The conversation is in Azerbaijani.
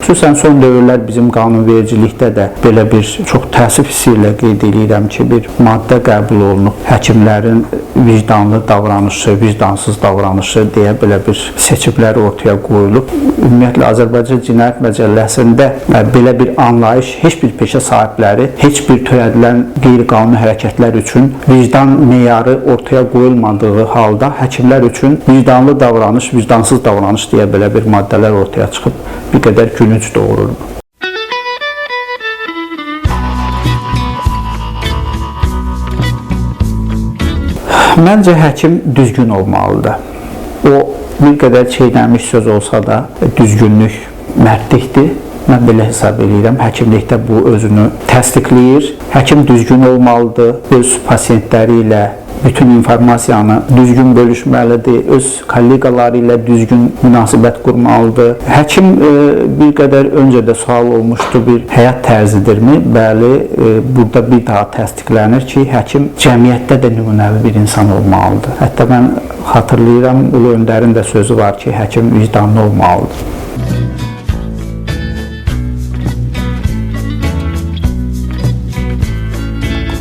Xüsusən son dövrlər bizim qanunvericilikdə də belə bir çox təəssüf hissi ilə qeyd edirəm ki, bir maddə qəbul olunub. Həkimlərin vicdanlı davranışı, vicdansız davranışı deyə belə bir seçiblər ortaya qoyulub. Ümumiyyətlə Azərbaycan Cinayət Məcəlləsində belə bir anlayış heç bir peşə sahibləri, heç bir törədilən qeyri-qanuni hərəkətlər üçün vicdan meyarı ortaya qoyulmadığı halda həkimlər üçün vicdanlı davranış, vicdansız davranış deyə belə bir maddələr ortaya çıxıb bir qədər gülünc doğurur. Məncə həkim düzgün olmalıdır. O bir qədər çeynənmiş söz olsa da düzgünlük mərdlikdir. Mən belə hesab eləyirəm. Həkimlikdə bu özünü təsdiqləyir. Həkim düzgün olmalıdır, öz pasiyentləri ilə bütün informasiyanı düzgün bölüşməlidir, öz kolleqaları ilə düzgün münasibət qurmalıdır. Həkim bir qədər öncə də sual olmuşdu, bir həyat tərzidirmi? Bəli, burada bir daha təsdiqlənir ki, həkim cəmiyyətdə də nümunəvi bir insan olmalıdır. Hətta mən xatırlayıram, Ulu Öndərin də sözü var ki, həkim vicdanlı olmalıdır.